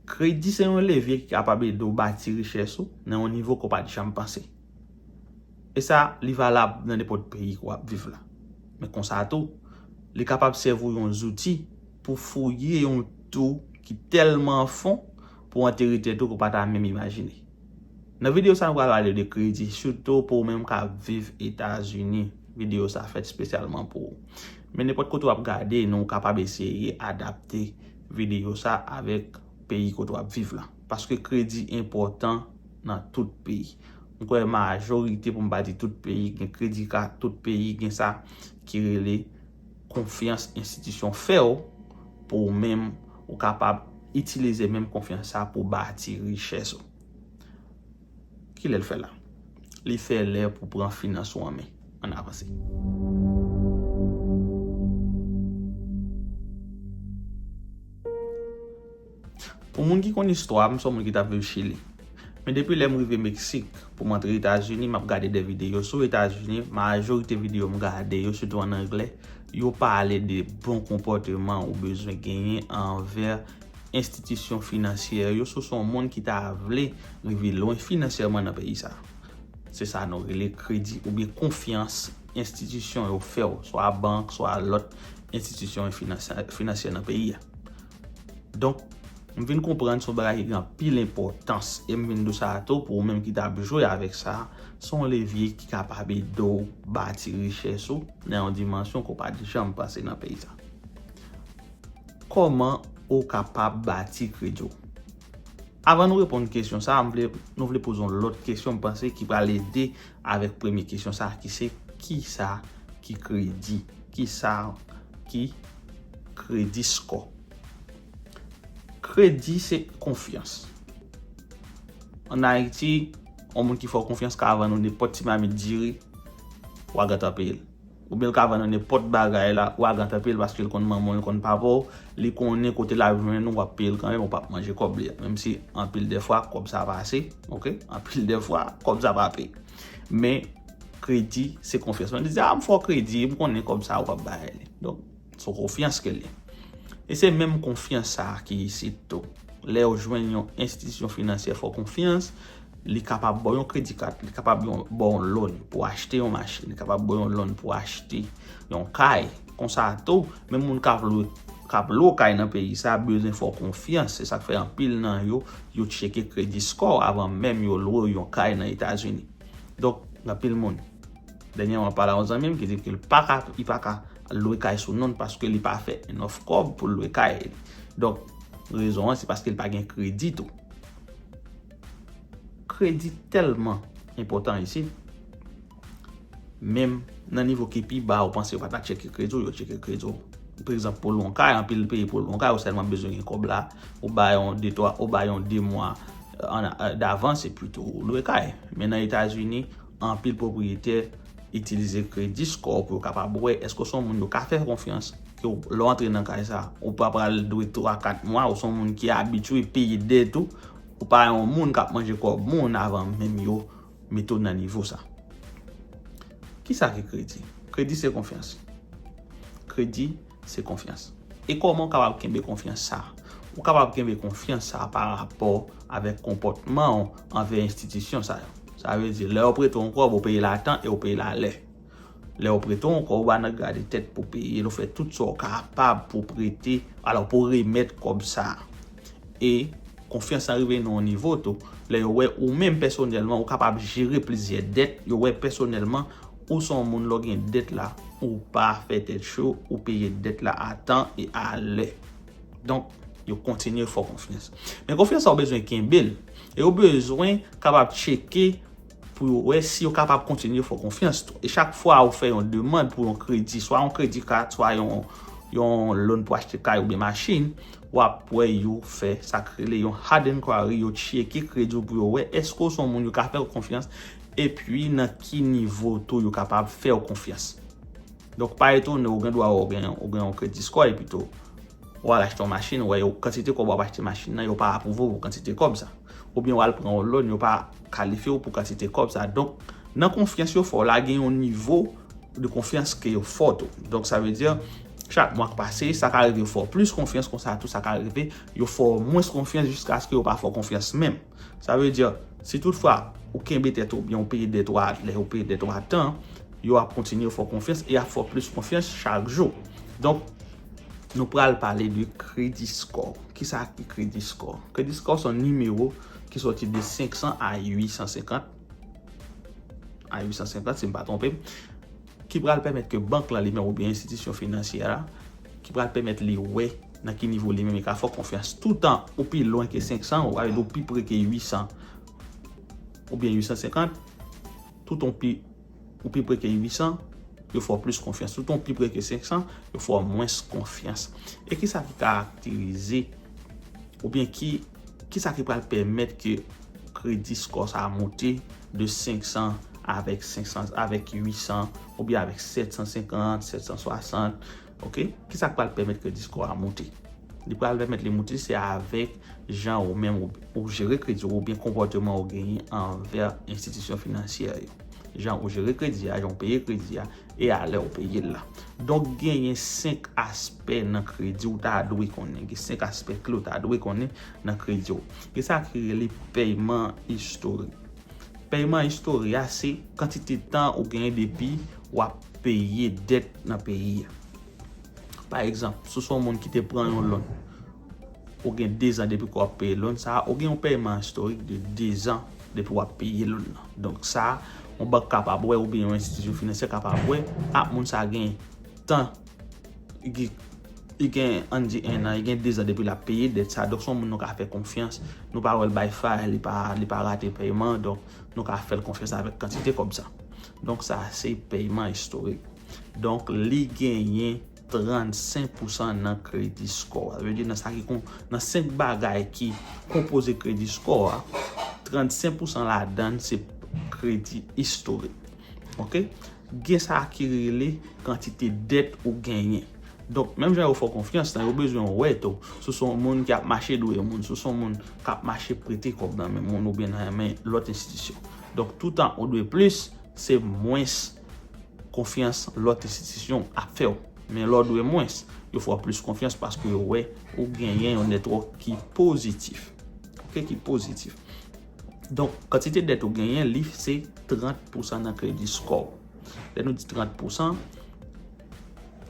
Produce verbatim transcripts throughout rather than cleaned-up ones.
Kredi se yon levye ki kapab ede w bati richès ou nan yon nivo ke w pa t janm panse. E sa, li valab nan nenpòt peyi ke w ap viv la. Men konsa tou, li kapab sèvi w yon zouti pou fouye yon twou ki tèlman fon pou w antere tèt ou ke w pa ta menm imajine. Nan videyo sa, nou pral pale de kredi, sitou pou ou menm k ap viv Etazini. Videyo sa fèt espesyalman pou ou. Men nenpòt kote w ap gade, nou kapab eseye adapte videyo sa avèk peyi kote w ap viv la. Paske kredi enpòtan nan tout peyi. M kwè majorite, pou m pa di tout peyi, gen kredi kat, tout peyi gen sa ki rele konfyans enstitisyon fè w pou ou menm ou kapab itilize menm konfyans sa pou bati richès ou. Kilè l fè la? Li fè lè pou pran finans ou an men. Ann avanse. Pou moun ki konn istwa m, se yon moun ki t ap viv Chili. Men depi lè m rive Meksik pou m antre Etazini, m ap gade de videyo sou Etazini. Majorite videyo m gade yo, sitou an anglè, yo pale de bon konpòteman ou bezwen genyen anvè enstitisyon finansyè yo si w se yon moun ki ta vle rive lwen finansyèman nan peyi sa. Se sa nou rele kredi oubyen konfyans enstitisyon yo fè w, swa bank, swa lòt enstitisyon finansyè, finansyè nan peyi a. Donk, m vin konprann se yon bagay ki gen anpil enpòtans e m vin di w sa tou pou ou menm ki t ap jwe avèk sa, se yon levye ki kapab ede w bati richès ou nan yon dimansyon ke w pa t janm panse nan peyi sa. Kòman ou kapab bati kredi w? Avan nou reponn kesyon sa, m vle, nou vle poze yon lòt kesyon, m panse, ki pral ede avèk premye kesyon sa, ki se, kisa ki kredi? Kisa ki kredi score? Kredi se konfyans. Ann Ayiti, yon moun ki fè w konfyans ka vann ou nenpòt ti mamit diri, w a gentan peye l. Oubyen l ka vann ou nenpòt bagay la, w a gentan peye l paske l konn manman w, l konn papa w, li konnen kote l ap jwenn ou, w ap peye l kanmenm, ou p ap manje kòb li a. Menm si anpil de fwa, kòb sa pase, oke? Anpil de fwa, kòb sa pa peye. Men, kredi, se konfyans. Mwen di, a, m fè w kredi, m konnen kòb sa, ou p ap bay li. Donk, se yon konfyans ke l ye. E se menm konfyans sa a ki isit tou. Lè w jwenn yon enstitisyon finansyè fè w konfyans, li kapab ba w yon kredi kat, li kapab yon, ba w yon loan pou achte yon machin, li kapab ba w yon loan pou achte yon kay. Konsa tou, menm moun k ap lwe, k ap lwe kay nan peyi sa a bezwen fè w konfyans. Se sa k fè anpil nan yo, yo tcheke kredi score w avan menm yo lwe w yon kay nan Etazini. Donk, gen anpil moun. Dènyèman, m pale a yon zanmi m ki di ke li pa ka, li pa ka lwe kay sou non l paske li pa fè enough kòb pou l lwe kay. Donk, rezon an, se paske li pa gen kredi tou. Kredi tèlman enpòtan isit. Menm nan nivo ki pi ba, ou panse yo pa ta tcheke kredi w, yo tcheke kredi w. Pa egzanp, pou lwe yon kay, anpil peyi pou lwe yon kay, ou sèlman bezwen gen kòb la, ou bay yon de, twa, ou bay yon de mwa, euh, an, euh, davans, epi tou ou lwe kay. Men nan Etazini, anpil pwopriyetè itilize kredi score pou yo kapab wè èske w se yon moun yo ka fè konfyans, ke w, lè w antre nan kay sa, ou pa pral dwe twa, kat mwa, ou se yon moun ki abitye peye dèt ou, ou pa yon moun k ap manje kòb moun avan menm yo mete w nan nivo sa. Kisa ki kredi? Kredi se konfyans. Kredi se konfyans. E kòman w kapab kenbe konfyans sa? Ou kapab kenbe konfyans sa pa rapò avèk konpòtman w anvè enstitisyon sa yo. Sa vle di, lè yo prete w yon kòb, ou peye l a tan e ou peye l a lè. Lè yo prete w yon kòb, ou pa nan gade tèt pou peye l, ou fè tout sa w kapab pou prete, alò, pou remèt kòb sa. E konfyans lan rive nan yon nivo tou, lè yo wè ou menm pèsonèlman, ou kapab jere plizyè dèt, yo wè pèsonèlman, ou se yon moun lè w gen dèt la, ou pa fè tèt cho, ou peye dèt la a tan e a lè. Donk, yo kontinye fè w konfyans. Men konfyans sa, ou bezwen kenbe l. E ou bezwen kapab tcheke pou yo wè si yo kapab kontinye fè w konfyans tou. E chak fwa ou fè yon demann pou yon kredi, swa yon kredi kat, swa yon, yon loan pou achte kay oubyen machin, w ap wè yo fè sa k rele yon hard inquiry, yo tcheke kredi w pou yo wè èske w se yon moun yo ka fè w konfyans, epi nan ki nivo tou yo kapab fè w konfyans. Donk, pa etone, ou gen dwa ou gen, ou gen yon kredi score, epi tou, ou al achte yon machin, ou wè yo, kantite kòb w ap achte machin nan, yo pa apwouve w pou kantite kòb sa. Oubyen ou al pran yon loan, yo pa kalifye w pou kantite kòb sa. Donk, nan konfyans yo fè w la, gen yon nivo de konfyans ke yo fè w tou. Donk, sa vle di, Chak mwa k pase, sa ka rive yo fè w plis konfyans, konsa tou sa ka rive yo fè w mwens konfyans jiskaske yo pa fè w konfyans menm. Sa vle di, si toutfwa ou kenbe tèt ou oubyen ou peye dèt ou a lè, ou peye dèt ou a tan, yo ap kontinye fè w konfyans e ap fè w plis konfyans chak jou. Donk, nou pral pale de credit score. Kisa ki credit score? Credit score se yon nimewo ki soti de senk san a uit san senkant, a uit san senkant, si m pa twonpe m, ki pral pèmèt ke bank lan li menm oubyen enstitisyon finansyè a, ki pral pèmèt li wè nan ki nivo li menm li ka fè w konfyans. Toutan ou pi lwen ke senk san, ou, ou pi pre ke uit san oubyen uit san senkant, toutan ou pi, ou pi pre ke uit san, yo fè w plis konfyans. Toutan ou pi pre ke senk san, yo fè w mwens konfyans. E kisa ki karakterize, oubyen ki, kisa ki pral pèmèt ke credit score sa a monte de senk san avèk senk san, avèk uit san, oubyen avèk sèt san senkant, sèt san swasant, ok? Kisa k pral pèmèt credit score a monte? Li pral pèmèt li monte, se avèk jan ou menm ou, ou jere kredi w oubyen konpòteman ou genyen anvè enstitisyon finansyè yo. Jan ou jere kredi a, jan ou peye kredi a, e a lè ou peye l la. Donk, genyen senk aspè nan kredi ou ta dwe konnen. Gen senk aspè kle ou ta dwe konnen nan kredi w. Gen sa ki rele pèyman istorik. Pèyman istorik a se kantite tan ou genyen depi w ap peye dèt nan peyi a. Pa egzanp, si w se yon moun ki te pran yon loan, ou gen dezan depi ke w ap peye loan sa a, ou gen yon pèyman istorik de dezan depi w ap peye loan nan. Donk sa, yon bank kapab wè oubyen yon enstitisyon finansyè kapab wè, a, moun sa gen tan, li gen, li gen, ann di, enn an, li gen dezan depi l ap peye dèt sa. Donk se yon moun nou ka fè konfyans, nou pa wè l bay fay, li pa, li pa rate pèyman, donk nou ka fè l konfyans avèk kantite kòb sa. Donk sa se pèyman istorik. Donk li genyen trannsenk pousan nan credit score a. Sa vle di nan sa ki kon, nan senk bagay ki konpoze credit score a, trannsenk pousan ladan l se credit istorik. Ok? Gen sa ki rele kantite dèt ou genyen. Donk, menm jan yo fè w konfyans lan, yo bezwen wè tou si w se yon moun ki ap mache dwe moun, si w se yon moun k ap mache prete kòb nan men moun oubyen nan men lòt enstitisyon. Donk, toutan ou dwe plis, se mwens konfyans lòt enstitisyon ap fè w. Men lè w dwe mwens, yo fè w plis konfyans paske yo wè ou genyen yon nètwòk ki pozitif. Ok, ki pozitif. Donk, kantite dèt ou genyen, li se trant pousan nan credit score. Lè nou di trant pousan,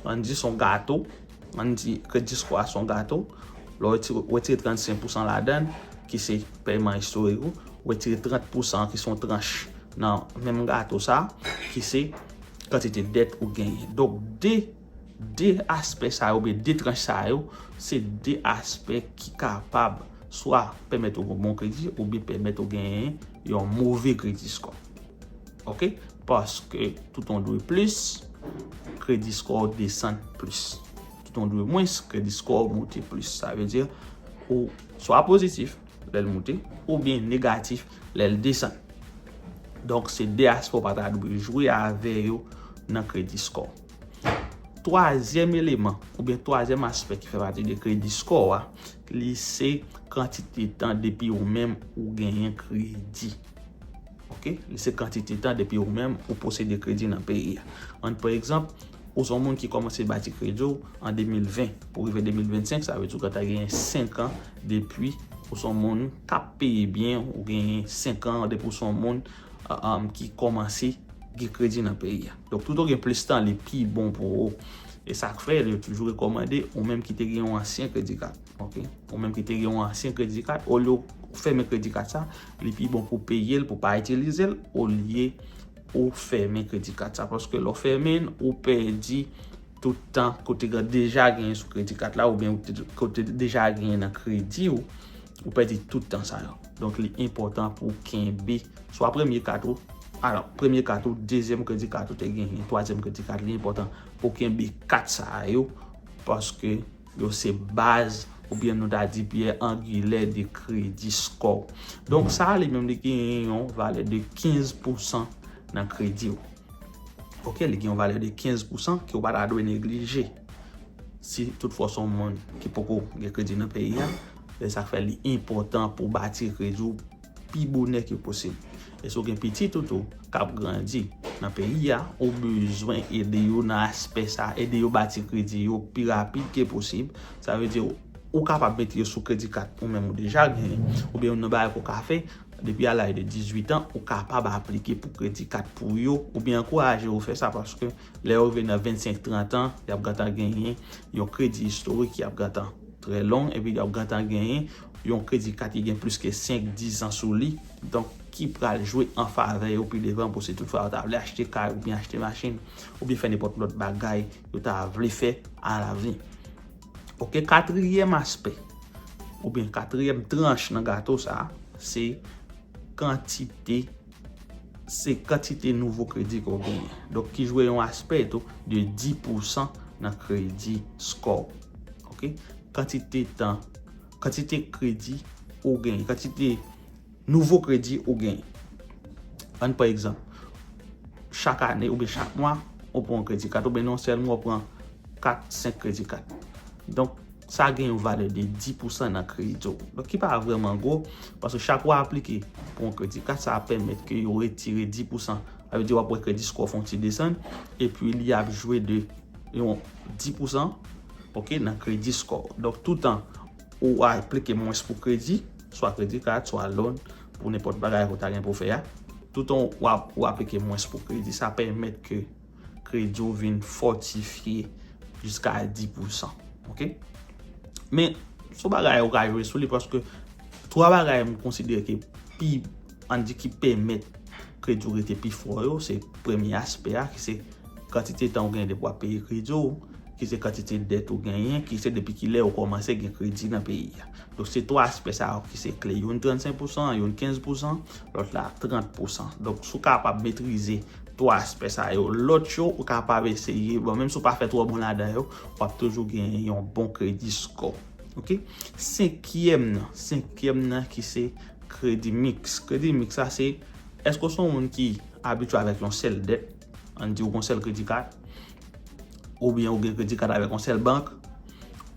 ann di se yon gato, ann di credit score a se yon gato, lè w retire, retire trannsenk pousan ladan l, ki se pèyman istorik ou, ou retire trant pousan ki se yon tranch nan menm gato sa, ki se kantite dèt ou genyen. Donk, de, de aspè sa yo, oubyen de tranch sa yo, se de aspè ki kapab swa pèmèt ou gen yon bon kredi, oubyen pèmèt ou genyen yon move credit score. Ok? Paske toutan w dwe plis, credit score w desann plis. Toutan w dwe mwens, credit score w monte plis. Sa vle di, ou swa pozitif lè l monte, oubyen negatif lè l desann. Donk, se de aspè w pa ta dwe jwe avè yo nan credit score. Twazyèm eleman, oubyen twazyèm aspè ki fè pati de credit score a, li se kantite tan depi ou menm ou genyen kredi. Ok? Li se kantite tan depi ou menm ou posede kredi nan peyi a. Ann pran egzanp, ou se yon moun ki kòmanse bati kredi w an de mil ven pou rive de mil vennsenk, sa vle di ou gentan genyen senk an depi ou se yon moun k ap peye byen, ou genyen senk an depi ou se yon moun, a, a, ki kòmanse gen kredi nan peyi a. Donk, toutan w gen plis tan, li pi bon pou ou. E sa k fè, yo toujou rekòmande, ou menm ki te gen yon ansyen kredi kat, ok? Ou menm ki te gen yon ansyen kredi kat, olye w fèmen kredi kat sa, li pi bon pou w peye l, pou w pa itilize l, olye ou fèmen kredi kat sa. Paske lè w fèmen l, ou pèdi tout tan ke w te deja genyen sou kredi kat la, oubyen ke w te deja genyen nan kredi w, ou pèdi tout tan sa yo. Donk, li enpòtan pou w kenbe swa premye kat ou, alò, premye kat ou, dezyèm kredi kat ou te genyen, twazyèm kredi kat, li enpòtan pou w kenbe kat sa yo, paske yo se baz, oubyen nou ta di pyè angilè de credit score. Donk, sa a li menm li genyen yon valè de kenz pousan nan kredi w. Ok, li gen yon valè de kenz pousan ke w pa ta dwe neglije. Si toutfwa w se yon moun ki poko gen kredi nan peyi a, se sa k fè li enpòtan pou w bati kredi w pi bonè ke posib. E si w gen pitit ou tou k ap grandi nan peyi a, ou bezwen ede yo nan aspè sa, ede yo bati kredi yo pi rapid ke posib. Sa vle di, ou kapab mete yo sou kredi kat ou menm ou deja genyen, oubyen youn nan bagay ke w ka fè, depi a laj de dizuit an, ou kapab aplike pou kredi kat pou yo, oubyen ankouraje yo fè sa, paske lè yo rive nan vennsenk, trant an, y ap gentan genyen yon kredi istorik ki ap gentan trè long, epi y ap gentan genyen yon kredi kat ki gen plis ke senk, dis an sou li, donk ki pral jwe an favè yo pi devan pou si toutfwa yo ta vle achte kay oubyen achte machin, oubyen fè nenpòt lòt bagay yo ta vle fè alavni. Oke, katriyèm aspè, oubyen katriyèm tranch nan gato sa a, se kantite, se kantite nouvo kredi ke w genyen. Donk, ki jwe yon aspè tou de dis pousan nan kredi score w. Oke? Kantite tan, kantite kredi ou genyen, kantite nouvo kredi ou genyen. Ann pran egzanp, chak ane oubyen chak mwa, ou pran yon kredi kat, oubyen nan yon sèl mwa, ou pran kat, senk kredi kat. Donk, sa gen yon valè de dis pousan nan kredi w. Donk, ki pa vrèman gwo, paske chak w aplike pou yon kredi kat, sa ap pèmèt ke yo retire dis pousan. Sa vle di w ap wè kredi score w fè yon ti desann, epi li ap jwe de yon dis pousan, oke, nan kredi score w. Donk, toutan ou aplike mwens pou kredi, swa kredi kat, swa loan, pou nenpòt bagay ke w ta gen pou fè a, toutan w ap, w aplike mwens pou kredi, sa pèmèt ke kredi w vin fòtifye jiska dis pousan. Oke? Men, se yon bagay ou ka jwe sou li, paske twa bagay m konsidere ke pi, ann di, ki pèmèt kredi w rete pi fò yo, se premye aspè a, ki se kantite tan ou genyen depi w ap peye kredi w, ki se kantite dèt ou genyen, ki se depi kilè ou kòmanse gen kredi nan peyi a. Donk, se twa aspè sa yo ki se kle. Youn trannsenk pousan, youn kenz pousan, lòt la trant pousan. Donk, si w kapab metrize twa aspè sa yo, lòt yo, ou kapab eseye. Bon, menm si w pa fè twò bon ladan yo, w ap toujou gen yon bon kredi score. Oke? Senkyèm nan, senkyèm nan ki se kredi miks. Kredi miks sa se, èske w se yon moun ki abitye avèk yon sèl dèt? Ann di w gen yon sèl kredi kat, oubyen ou gen kredi kat avèk yon sèl bank,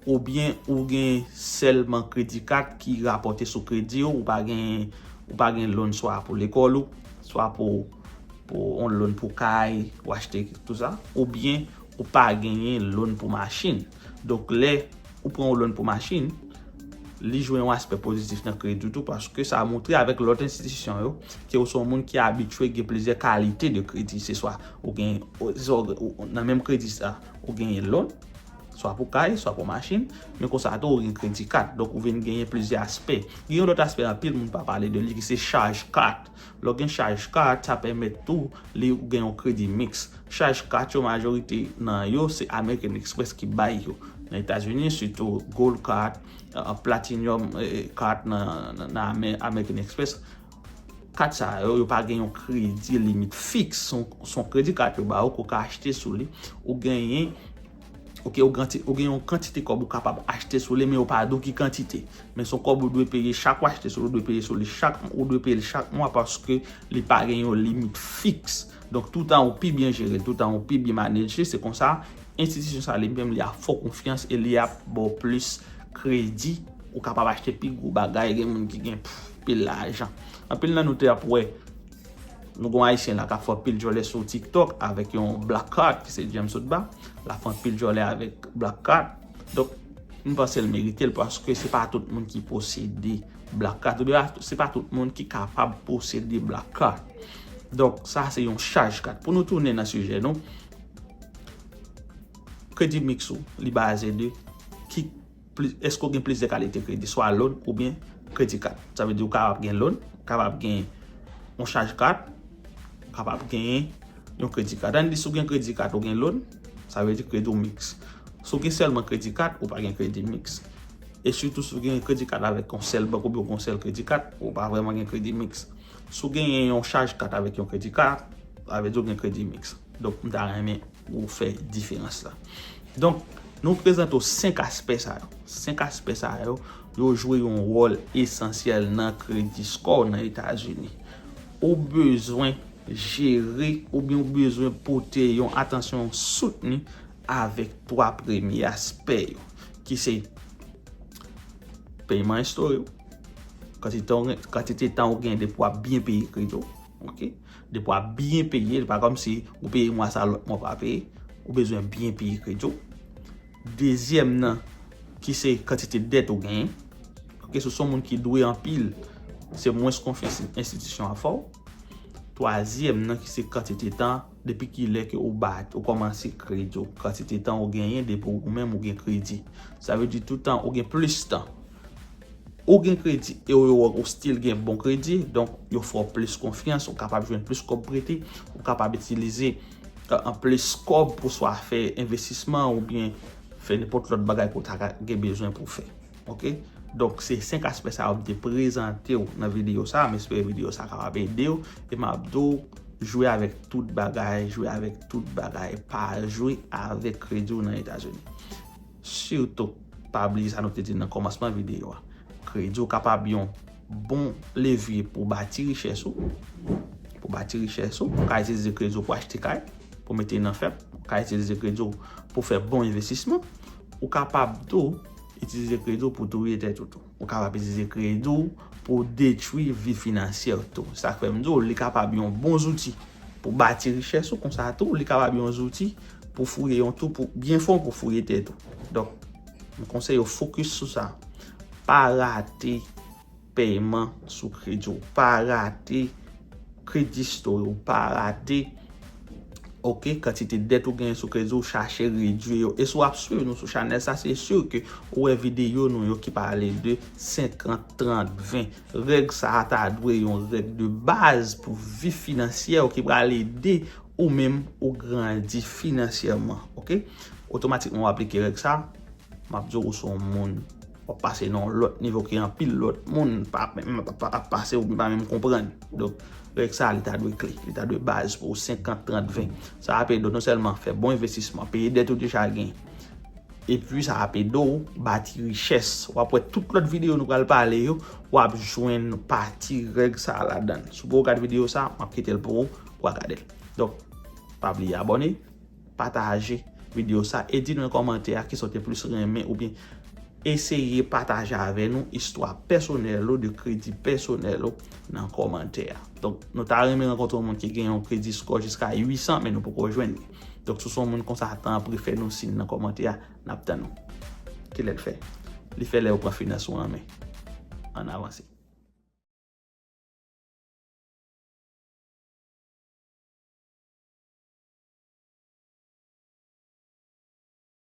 oubyen ou gen sèlman kredi kat ki rapòte sou kredi w, ou pa gen, ou pa gen loan swa pou lekòl ou, swa pou, pou yon loan pou kay, ou achte tout sa, oubyen ou pa genyen loan pou machin. Donk, lè ou pran yon loan pou machin, li jwe yon aspè pozitif nan kredi w tou, paske sa montre avèk lòt enstitisyon yo ke w se yon moun ki abitye gen plizyè kalite de kredi. Se swa ou gen, ou, se swa ou, ou, nan menm kredi sa, ou genyen loan, swa pou kay, swa pou machin, men konsa tou ou gen kredi kat. Donk, ou vin genyen plizyè aspè. Gen yon lòt aspè anpil moun pa pale de li, ki se chaj kat. Lè w gen chaj kat, sa pèmèt tou li ou gen yon kredi miks. Chaj kat yo, majorite nan yo, se American Express ki bay yo. Nan Etazini, sitou Gold Card, uh, Platinum, eh, Card nan, nan, nan Amer-, American Express. Kat sa yo, yo pa gen yon kredi limit fiks. Se yon, se yon kredi kat yo ba ou, ke w ka achte sou li. Ou genyen, oke, ou ganti-, ou gen yon kantite kòb ou kapab achte sou li, men yo pa di w ki kantite. Men se yon kòb ou dwe peye chak w achte sou li, ou dwe peye sou li chak, ou dwe peye li chak mwa, paske li pa gen yon limit fiks. Donk, toutan ou pi byen jere l, toutan ou pi byen manedje, se konsa enstitisyon sa li menm li ap fè w konfyans e li ap ba w plis kredi. Ou kapab achte pi gwo bagay, gen moun ki gen, pff, pil lajan. Anpil nan nou te ap wè, nou gen yon Ayisyen la k ap fè pil djòlè sou TikTok avèk yon black card, ki se James Otba. L ap fè pil djòlè avèk black card. Donk, m panse l merite l, paske se pa tout moun ki posede black card. Oubyen se pa tout moun ki kapab posede black card. Donk, sa se yon chaj kat. Pou nou tounen nan sijè nou, kredi miks ou, li baze de ki pli-, èske w gen plizyè kalite kredi, swa loan oubyen kredi kat. Sa vle di ou kapab gen loan, kapab gen yon chaj kat, kapab gen yon kredi kat. Ann di si w gen kredi kat, ou gen loan, sa vle di kredi w miks. Si w gen sèlman kredi kat, ou pa gen kredi miks. E sitou si w gen kredi kat avèk yon sèl bank oubyen yon sèl kredi kat, ou pa vrèman gen kredi miks. Si w genyen yon chaj kat avèk yon kredi kat, sa vle di w gen kredi miks. Donk, m ta renmen ou fè diferans la. Donk, nou prezante w senk aspè sa yo. Senk aspè sa yo, yo jwe yon wòl esansyèl nan kredi score w nan Etazini. Ou bezwen jere oubyen ou bezwen pote yon atansyon soutni avèk twa premye aspè yo, ki se pèyman istori w, kantite w gen, kantite tan w gen depi w ap byen peye kredi w, Ok? Depi w ap byen peye, li pa kòmsi ou peye mwa sa, lòt mwa w pa peye. Ou bezwen byen peye kredi w. Dezyèm nan, ki se kantite dèt ou genyen. Ok, si w se yon moun ki dwe anpil, se mwens konfyans enstitisyon ap fè w. Twazyèm nan, ki se kantite tan, depi kilè ke ou bat, ou kòmanse kredi w. Kantite tan ou genyen depi ou menm ou gen kredi. Sa vle di tout tan ou gen plis tan. Ou gen kredi e yo wè ou still gen bon kredi, donk yo fè w plis konfyans, ou kapab jwenn plis kòb prete, ou kapab itilize euh, an plis kòb pou swa fè envestisman oubyen fè nenpòt lòt bagay ke w ta ka gen bezwen pou w fè. Ok? Donk, se senk aspè sa yo m te prezante w nan videyo sa. M espere videyo sa kapab ede w. E m ap di w, jwe avèk tout bagay, jwe avèk tout bagay. Pa jwe avèk kredi w nan Etazini. Sitou, pa bliye sa nou te di nan kòmansman videyo a. Kredi w kapab yon bon levye pou bati richès ou. Pou bati richès ou, ou ka itilize kredi w pou achte kay, pou mete nan fèt. Ou ka itilize kredi w pou fè bon envestisman. Ou kapab tou itilize kredi w pou touye tèt ou tou. Ou kapab itilize kredi w pou detwi vi finansyè w tou. Sa k fè m di w, li kapab yon bon zouti pou bati richès ou, konsa tou, li kapab yon zouti pou fouye yon twou pou byen fon pou fouye tèt ou. Donk, m konseye w fokis sou sa. Pa rate pèyman sou kredi w. Pa rate credit story w. Pa rate, ok, kantite dèt ou genyen sou kredi w, chache redwi yo. E si w ap swiv nou sou chanèl sa, se si ke ou wè videyo nou yo ki pale de senkant, trant, ven. Règ sa a ta dwe yon règ de baz pou vi finansyè w ki pral ede ou menm ou grandi finansyèman, ok? Otomatikman w aplike règ sa a, m ap di w ou se yon moun, w ap pase nan yon lòt nivo ke anpil lòt moun pa menm pa, pa, ap pase oubyen pa menm konprann. Donk, règ sa a, li ta dwe kle, li ta dwe baz pou w senkant, trant, ven. Sa ap ede w non sèlman fè bon envestisman, peye dèt ou deja gen, epi sa ap ede w bati richès. W ap wè tout lòt videyo nou pral pale yo, w ap jwenn pati règ sa a ladan l. Si w poko gad videyo sa a, m ap kite l pou ou, w a gade l. Donk, pa bliye abòne, pataje videyo sa e di nou nan kòmantè a kisa w te plis renmen oubyen eseye pataje avè nou istwa pèsonèl ou, de kredi pèsonèl ou nan kòmantè a. Donk, nou ta renmen rankontre yon moun ki gen yon kredi score jiska uit san, men nou poko jwenn li. Donk, si w se yon moun konsa, tanpri fè nou siy nan kòmantè a, n ap tann ou. Kilè l fè? Li fè lè ou pran finans ou an men. Ann avanse.